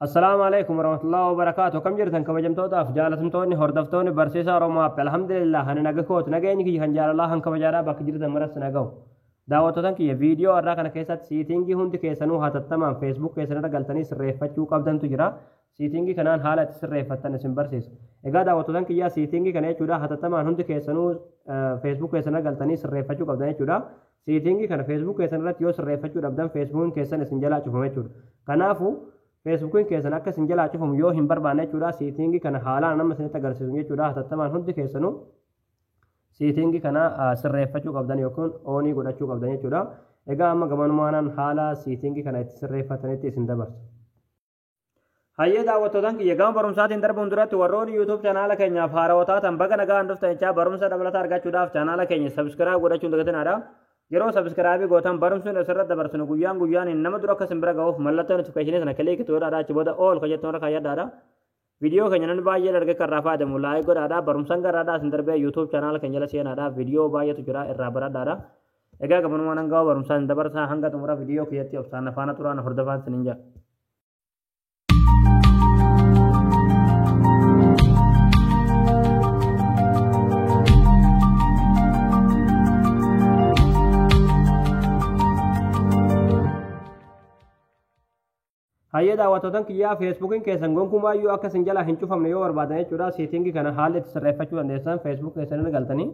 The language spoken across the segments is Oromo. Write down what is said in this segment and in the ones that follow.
Assalaamu alaikum warahmatullahi wabarakaatu. Akkam jirtan, kabajamtootaaf jaalatamtoonni hordoftoonni Barsiisaa Oromoo App? Alhamdulillah, ani naga kooti. Nageenyi kiyya kan jaalalaa kan kabajaadhaa bakka jirtan maras naga'u. Daawwattootan kiyya, viidiyoo har'aa kana keessatti setting hundi keessanuu hatattamaan Facebook keessan irra galtanii sirreeffachuu qabdantu jira. Setting kanaan haala itti sirreeffattan isin barsiisa. Egaa daawwattootan kiyyaa, setting kana jechuudha hatattamaan hundi keessanuu Facebook keessan irra galtanii sirreeffachuu qabdan jechuudha. Setting kana Facebook keessan irratti yoo sirreeffachuu dhabdan, Facebookiin keessan isin jalaa cufama jechuudha. Kanaafuu Facebookiin keessan akka isin jalaa cufamu yoo hin barbaanne jechuudha, setting kana haalaan nama isinitti agarsiisu jechuudha, hatattamaan hundi keessanuu setting kana sirreeffachuu qabdan yookiin on godhachuu qabdan jechuudha. Egaa amma gamanumaanaan haala setting kana itti sirreeffatanitti isin dabarsa. Hayyee daawwattootaan kiyya, gama barumsaatiin darbuun duratti warroonni YouTube channel keenyaaf haarawaa taatan baga nagaan dhuftan jechaa, barumsa dabalataa argachuudhaaf channel keenya subscribe godhachuun dagatinaadha. Yeroo subscribe gootan barumsi asirratti dabarsinu guyyaan guyyaan nama dura akka isin bira ga'uuf mallattoo notification sana click godhaadha, achi booda all ka jettuun irra kaayyadhaadha. Viidiyoo keenya namni baay'ee argee kan irraa fayyadamu like godhaadha. Barumsaan garaadhaa isin darbee YouTube channel keenya jala seenaadha. Viidiyoo baay'eetu jira, irraa baradhaadha. Egaa gabanumaan hanga barumsaan isin dabarsaa, hanga xumura viidiyoo kiyyatti obsaan afaana turaan hordofaan isiniin jedha. Hayyee daawwattootan kiyyaa, Facebookiin keessan gonkumaayyuu akka isin jalaa hin cufamne yoo barbaadan jechuudha, setting kana haalli itti sirreeffachuu dandeessan, Facebook keessan irra galtanii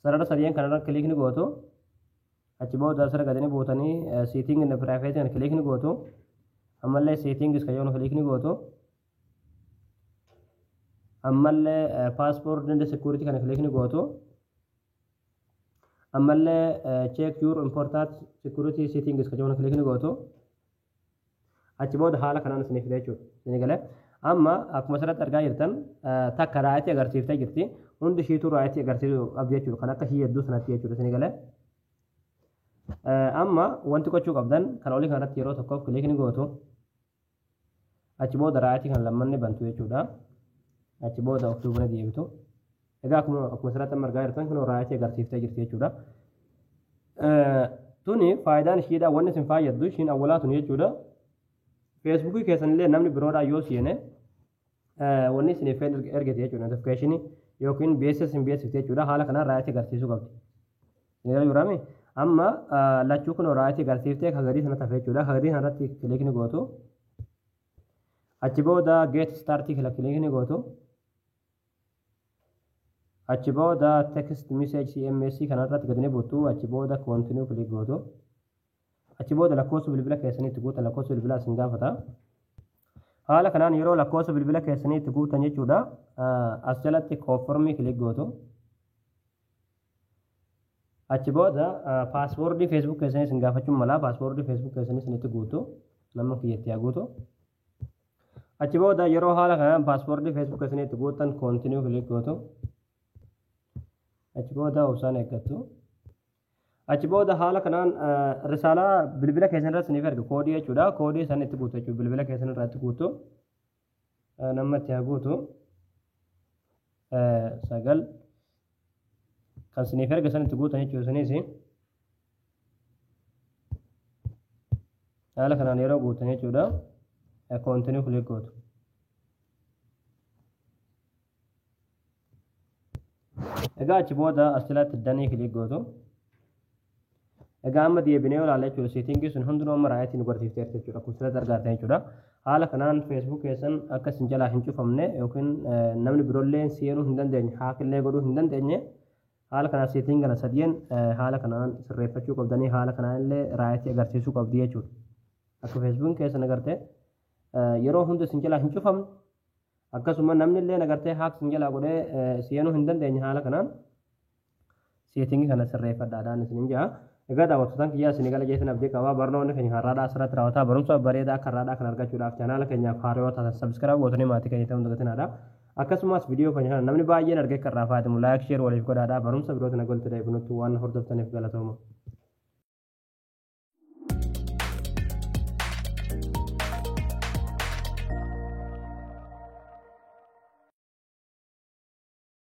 sarara sadeen kanarra click ni gootu. Achi booda asirra gadanii buutanii setting and privacy kana click ni gootu. Ammallee settings kan yoonu click ni gootu. Ammallee password and security kana click ni gootu. Ammallee check your important security settings kan yoonu click ni gootu. Achi booda haala kanaan isinii fida jechuudha. Isinii galee amma akkuma asirratti argaa jirtan takka right agarsiiftee jirti. Hundi ishiituu right agarsiisuu qabdi jechuudha. Kan akka ishii hedduu sanatti jechuudha. Isinii galee. Amma wanti gochuu qabdan kan olii kanarratti yeroo tokkoof click ni gootu. Achi booda right kan lammanni bantu jechuudha. Achi booda of duuba deebitu. Egaa akkuma asirratti amma argaa jirtan kun right agarsiiftee jirti jechuudha. Tuni faayidaan ishiidha, wanni isin fayyaddu ishiin awwalaa tuni jechuudha. Facebookii keessan illee namni biroodhaa yoo seene wanni isiniif ergite jechuudha, notification yookiin beeksisa isin beeksifte jechuudha, haala kanaan right agarsiisuu qabdi. Inni jiraame amma lachuu kun right agarsiiftee ka gadii sana tafe jechuudha. Ka gadii sanarratti click ni gootu. Achi booda get started click ni gootu. Achi booda text message SMS kanarratti gadi ni buutu. Achi booda continue click gootu. Achi booda lakkoofsa bilbila keessanii itti guutan, lakkoofsa bilbilaa isin gaafata. Haala kanaan yeroo lakkoofsa bilbila keessanii itti guutan jechuudha. As jalatti confirm click gootu. Achi booda password Facebook keessanii isin gaafachuun mala, password Facebook keessanii isin itti guutu. Nama kiyyatti haa guutu. Achi booda yeroo haala kanaan password Facebook keessanii itti guutan continue click gootu. Achi booda obsaan eeggattu. Achi booda haala kanaan risaalaa bilbila keessan irratti isiniif erga koodii jechuudha. Koodii san itti guutu jechuudha. Bilbila keessan irraa itti guutu. Nama itti haa guutu. 9 kan isiniif erga san itti guutan jechuudha isinis. Haala kanaan yeroo guutan jechuudha. Continue click gootu. Egaa achi booda as jalatti done click gootu. Egaa amma deebinee yoo ilaalle jechuudha, setting sun hundinuu amma right nu agarsiifteerti jechuudha. Akkuma asirratti argaa jechuudha. Haala kanaan Facebook keessan akka isin jalaa hin cufamne yookiin namni biroollee seenuu hin dandeenye, hack illee godhuu hin dandeenye, haala kanaan setting kana sadien haala kanaan sirreeffachuu qabdanii, haala kanaan illee right agarsiisuu qabdi jechuudha. Akka Facebookiin keessan agartee yeroo hunda isin jalaa hin cufamne, akkasuma namni illee agartee hack isin jalaa godhee seenuu hin dandeenye, haala kanaan setting kana sirreeffadhaadhaan isinin jedha. Egaa daawwattootaan kiyyaa, isin gala jeetan abdii qabaa. Barnoonni keenya har'aadhaa asirratti raawwataa. Barumsa bareedaa akka har'aadhaa kan argachuudhaaf channel keenyaaf haaraa yoo taatan subscribe gootanii maatii keenya ta'uu hin dagatinaadha. Akkasumas viidiyoo keenya kana namni baay'een argee akka irraa fayyadamu like, share waliif godhaadha. Barumsa birootiin golti deebinutti waan hordoftaniif galatooma.